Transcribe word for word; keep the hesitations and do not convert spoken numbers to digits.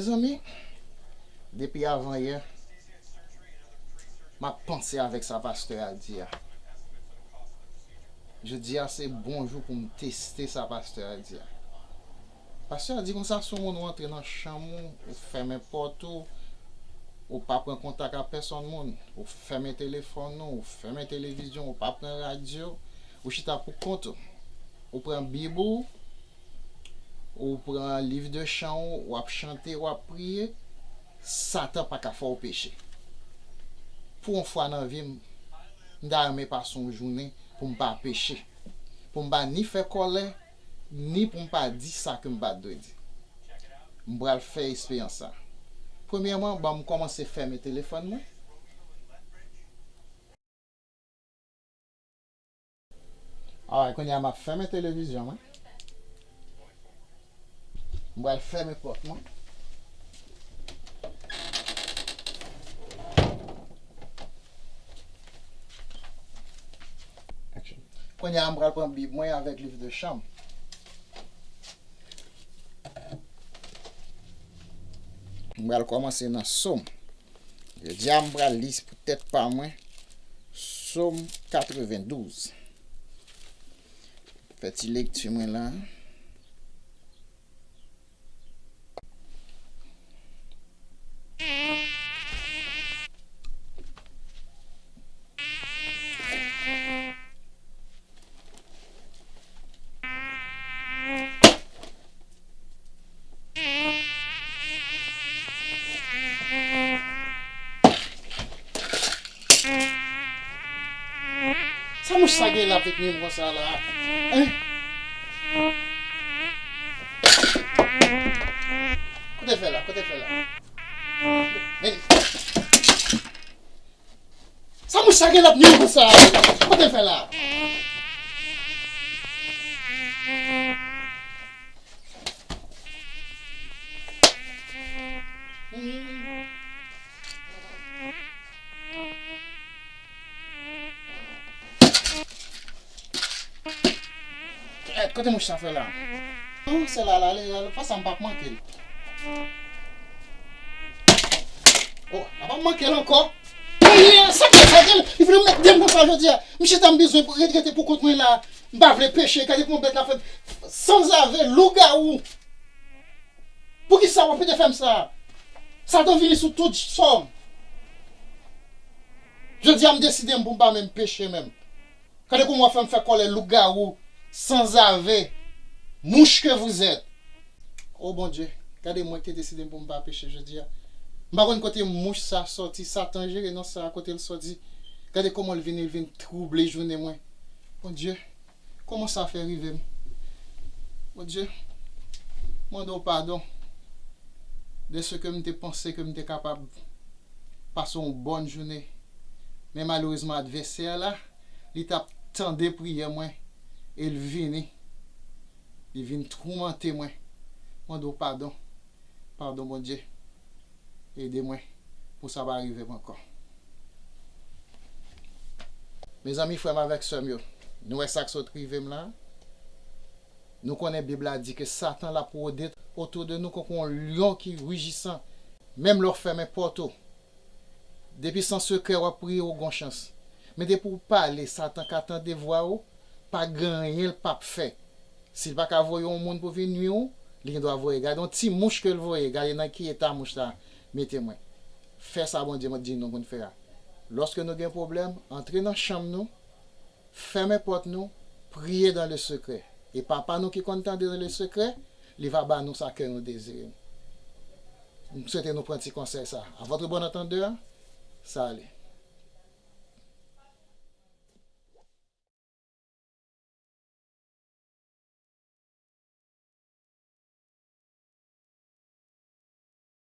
Mezanmi, depi avan yè, m ap panse avèk sa pastè a di a. Jodi a se bon jou pou m teste sa pastè a di a. Pastè a di konsa, si yon moun ou antre nan chanm ou, ou fèmen pòt ou, ou pa pran kontak ak pèsonn moun, ou fèmen telefòn ou, ou fèmen televizyon, ou pa pran radyo, ou chita pou kont ou. Ou pran Bib ou, ou pran liv de chan ou, w ap chante, w ap priye, Satan pa ka fè w peche. Pou yon fwa nan vi m, m ta renmen pase yon jounen pou m pa peche. Pou m pa ni fè kòlè, ni pou m pa di sa ke m pa t dwe di. M pral fè eksperyans sa. Premyèman, ban m kòmanse fèmen telefòn mwen. Alright, kounye a m ap fèmen televizyon mwen. M pral fèmen pòt mwen. Action. Kounye a m pral pran Bib mwen avèk liv de chan m. M pral kòmanse nan Sòm. Jodi a, m pral li pou tèt pa mwen, Sòm katrevendouz. Fè ti lekti mwen la. Sa mouch sa gen la vek menm konsa la? Hein? Kote l fè la? Kote l fè la? Men. Sa mouch sa gen l ap nwi konsa? Kote l fè la? Kote mouch sa fè la? Non, se la, la, li, la, fwa sa m p ap manke l. Oh, m p ap manke l ankò. Ayi, sa k fè sa, li vin met de m konsa jodi a. M chita, m bezwen rete pou kont mwen la. M pa vle peche, gade kòman bèt la fè m. Sanzave, lougawou. Poukisa w ap pete fè m sa? Satan vini sou tout sòm. Jodi a, m deside m pou m pa menm peche menm. Gade kòman w ap fè m fè kòlè lougawou, sanzave, mouche que vous êtes. O Bondye, gade mwen ki te deside m pou m pa peche jodi a. M pa konn kote mouch sa sòti, Satan jere non sa a, kote l sòti. Gade kòman l vini, l vin twouble jounen mwen. Bondye, kòman sa fè rive m? Bondye, mande w padon de ce que m te panse ke m te kapab pase yon bòn jounen. Men malerezman, advèsè a la, li t ap tande priyè mwen e l vini. Li vin toumante mwen. Mande w padon. Padon, Bondye. Ede mwen pou sa pa rive m ankò. Mezanmi, frè m avèk sè m yo, nou wè sa k sot rive m la? Nou konnen Bib la di ke Satan l ap wode otou de nou konko yon lyon ki rijisan. Menm lè w fèmen pòt ou, depi se an sekrè w ap priye, ou gon chans. Men depi w pale, Satan ka tande vwa ou, pa gen anyen l p ap fè. Si l pa ka voye yon moun pou vin nwi ou, li gen dwa voye. Gade yon ti mouch ke l voye, gade nan ki eta mouch la mete mwen. Fè sa Bondye mwen di nou pou n fè a. Lòske nou gen pwoblèm, antre nan chanm nou, fèmen pòt nou, priye dans le secret. E Papa nou ki konn tande dans le secret, li va ba nou sa kè nou dezire. M swete nou pran ti konsèy sa. À votre bon entendeur, salé.